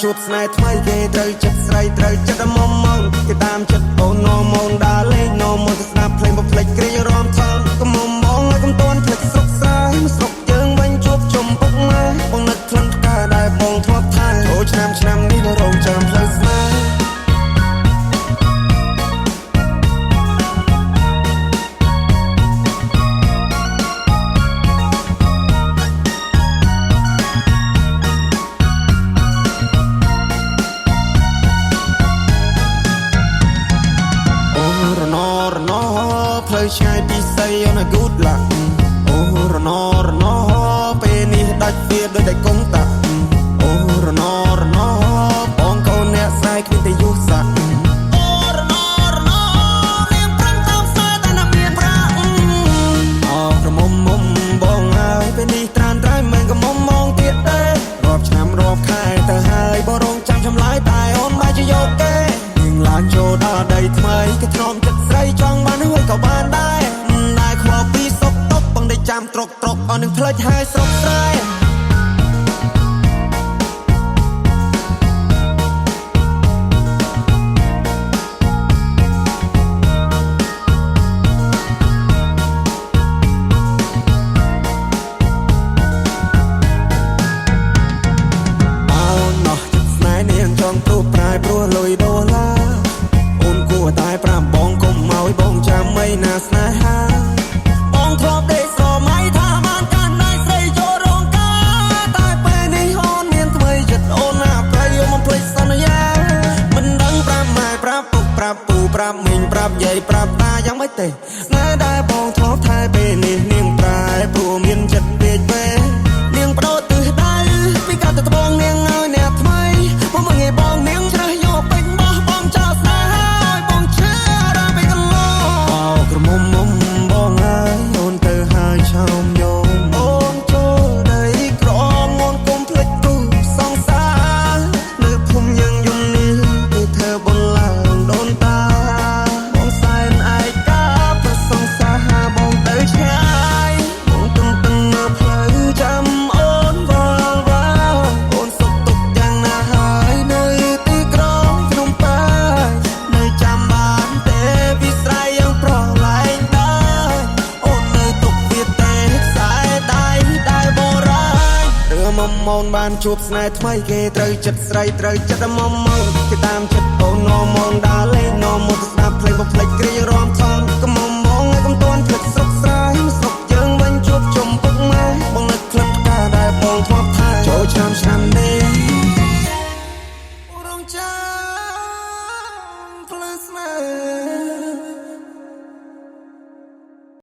ជួបស្នេហ៍ថ្មីគេត្រូវចិត្តស្រីត្រូវចិត្តមុំមុំគេតាមចិត្តអូននមអូនដើរលេងនមមកស្ដាប់ភ្លេងបំភ្លេចគ្រារំថំកុំមុំបងឲ្យកុំតន់ភ្លេចស្រុកស្រែមកស្រុកយើងវិញជួបជុំពុកម៉ែបងនឹកក្លិនផ្កាដែលបងធ្លាប់ថែអូឆ្នាំឆ្នាំនេះនៅរងចាំផ្លូវស្នេហ៍ អូរណរណផ្លូវឆ្ងាយពីស័យអូន good luck អូរណរណពេលនេះដាច់វាដូចតែកុងតាក់អូរណរណបងកូនអ្នកស្រែគ្មានតែយុស័កអូរណរណនាងប្រឹងតាមស្នេហ៍តែណាមានប្រាក់អោក្រមុំមុំបងហើយពេលនេះត្រានត្រៃមិនក៏មុំមងទៀតទេរាប់ឆ្នាំរាប់ខែទៅហើយបងរងចាំចម្លើយតែអូនបែរជាយកគេ នាងឡើងចូលដល់ដីថ្មីគេធ្នមចិត្តស្រីចង់បានហើយក៏បានដែរដែរខ្វល់ពីសុកតុកបងដេកចាំត្រុកត្រុកអស់នឹងផ្លិចហើយស្រុកស្រែអោណោះចិត្តស្នេហ៍នាងចង់ព្រួសប្រែព្រោះលុយដុល្លារអូនគួរតែប្រាប់បងកុំឲ្យបងចាំអីណាស្នេហាបងធ្លាប់ដេកស្រមៃថាបានកាន់ដៃស្រីចូលរោងការតែពេលនេះអូនមានថ្មីចិត្តអូនណាប្រៃអូនមិនភ្លេចសន្យាមិនដឹងប្រាប់ម៉ែប្រាប់ពុកប្រាប់ពូប្រាប់មីងប្រាប់យាយប្រាប់តាយ៉ាងម៉េចទេស្នេហ៍ដែលបងធ្លាប់ថែពេលនេះនាងប្រែព្រោះមានចិត្តពេកពេកនាងបដូរទិសដៅពីកាត់ទៅត្បូងនាងឲ្យអ្នកថ្មីមកមកងាយបងនាងជ្រើសយកពេញបោះបងចោលស្នេហ៍ឲ្យបងឈឺដល់ពេលកន្លងបោក្រមុំមុំបងហើយអូនទៅហើយឆោមយំអូនចូលដីក្រមអូនគុំភ្លេចគូសង្សារនៅភូមិយើងយំនេះគេធ្វើបុណ្យឡើងដូនតាបងសែនឯកាប្រសង្សារបងទៅឆ្ងាយបងទន្ទឹងមើលផ្លូវចាំអូនវល់វ៉ាអូនសុខទុក្ខយ៉ាងណាហើយនៅទីក្រុងភ្នំពេញនៅចាំបានទេពីស្រ័យយ៉ាងប្រឡែងដែរអូននៅទុកវាទេខ្សែដៃដែលបរាយរឿងមុំមូនបានជួបស្នេហ៍ថ្មីគេត្រូវចិត្តស្រីត្រូវចិត្តមុំមូនគេតាមចិត្តអូននមអូនដើរលេងនមមកស្ដាប់ភ្លេងបំភ្លេចគ្រា